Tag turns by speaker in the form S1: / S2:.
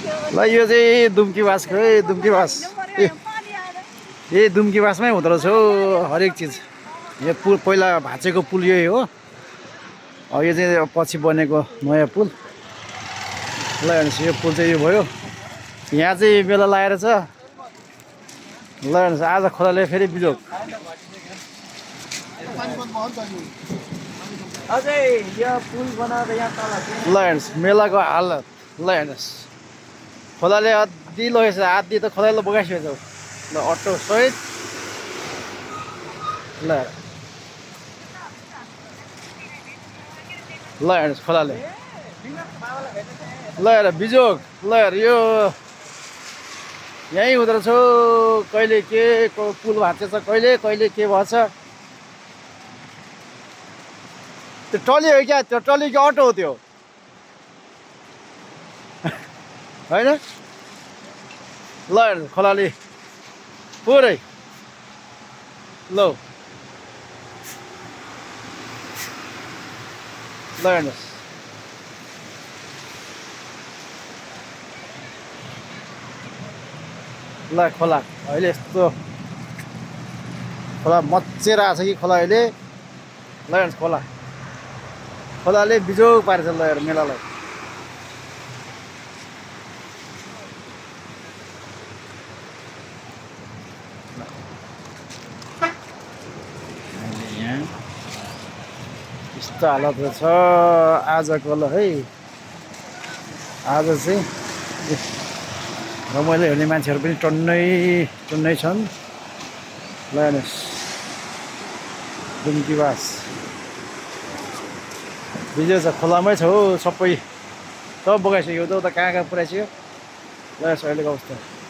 S1: ल यो चाहिँ दुम्कीवासको है दुम्कीवास ए दुम्कीवासमै हुँदो रहेछ हौ हरेक चिज यो पुल पहिला भाँचेको पुल यही हो यो चाहिँ पछि बनेको नयाँ पुल ल हेर्नुहोस् यो पुल चाहिँ यो भयो यहाँ चाहिँ मेला लागेर छ ल हेर्नुहोस् आज खोलाले फेरि बिजोग अझै यो पुल बनाएर यहाँ तल ल हेर्नुहोस् मेलाको हालत ल हेर्नुहोस् खोलाले अति लगेछ आधी त खोलाले बगाइसकेको छ ल अटो सहित ल ल हेर्नुहोस् खोलाले ल हेर बिजोग ल हेर यो यहीँ हुँदो रहेछ कहिले के पुल भाँचेछ कहिले कहिले के भएछ त्यो टली हो क्या त्यो टली कि अटो हो त्यो होइन ल हेर्नुहोस् खोलाले पुरै ल ल हेर्नुहोस् ल खोला अहिले यस्तो खोला मच्चेर आएको छ कि खोला अहिले ल हेर्नुहोस् खोला खोलाले बिजोग पारेछ ल हेर मेलालाई यहाँ यस्तो हालत रहेछ आजको ल है आज चाहिँ रमाइलो हेर्ने मान्छेहरू पनि टन्नै छन् ल हेर्नुहोस् दुम्कीवास बिजोग छ खोलामै छ हौ सबै सब बगाइसक्यो उता कहाँ पुऱ्याइसक्यो ल हेर्नुहोस् अहिलेको अवस्था